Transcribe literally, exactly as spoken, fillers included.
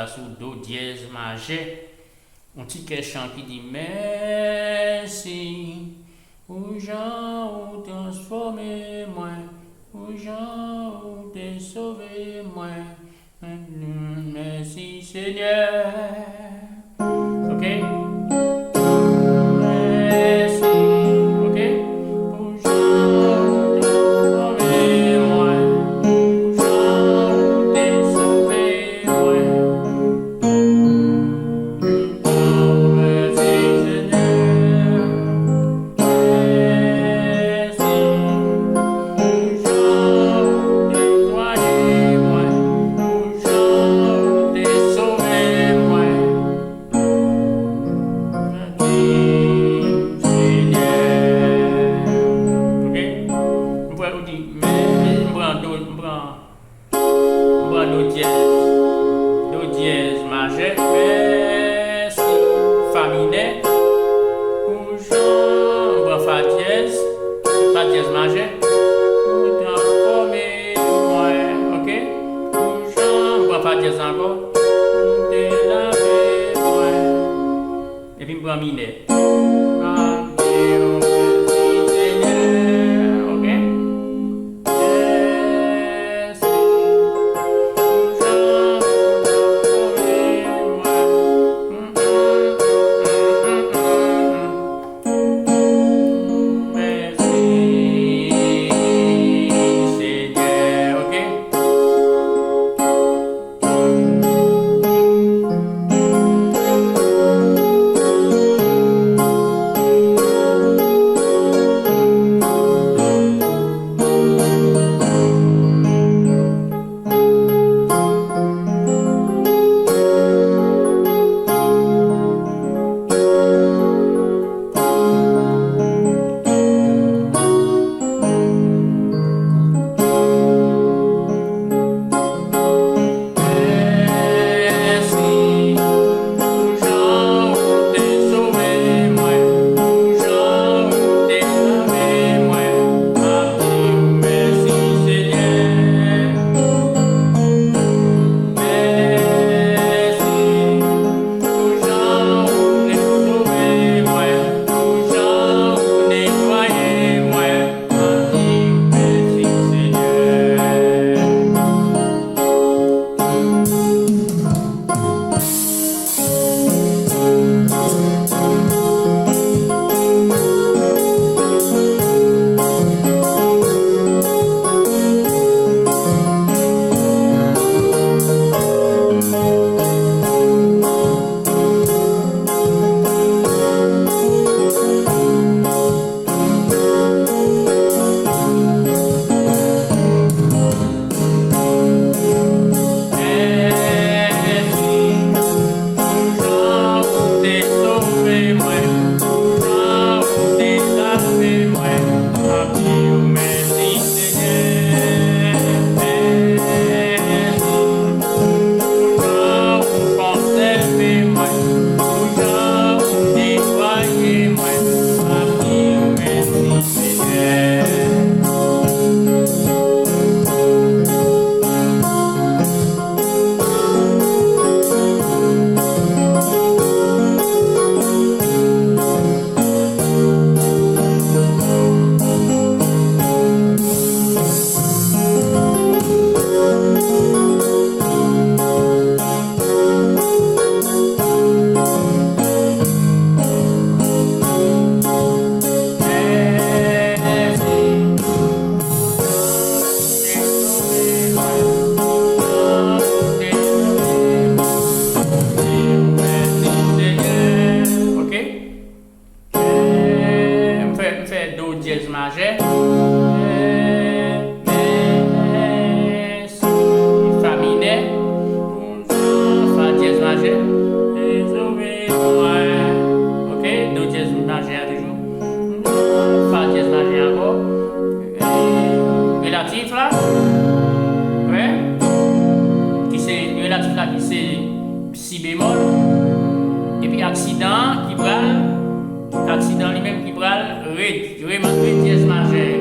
sou do dyèz majè. Yon ti kè chan ki di, mèsi pou jan ou transfòme mwen, pou jan ou te sove mwen. Mèsi, Senyè. Ok? Mèsi. Ok? Pou jan ou te sove mwen, pou jan ou te sove mwen. Mèsi, Senyè. Mèsi pou jan ou netwaye mwen, pou jan ou te sove mwen. Mèsi, Senyè. Ok? M pran, ou di, men, m pran do, m pran M pran do dyèz, do dyèz majè, mèsi, fa minè, pou jan, m pran fa dyèz, fa dyèz majè, pou transfòme mwen, ok? Pou jan, m pran fa dyèz ankò, pou te lave mwen. Epi m pran minè. M ap di w mèsi, Senyè. Ok? Mèsi pou jan ou transfòme mwen. Mèsi, Senyè. Ok? Mèsi pou jan ou te sove mwen, pou jan ou te lave mwen. M ap di w mèsi, Senyè. Mèsi pou jan ou te sove mwen, pou jan ou netwaye mwen. M ap di w mèsi, Senyè. Ok? M fè, m fè do dyèz majè. Mèsi, fa minè. Fa dyèz majè. Ok, do dyèz majè a toujou. Fa dyèz majè ankò. Relatif la. Wè. Ki se relatif la ki se si bemòl. Epi aksidan an ki pral, aksidan li menm ki pral re, re, re dyèz majè.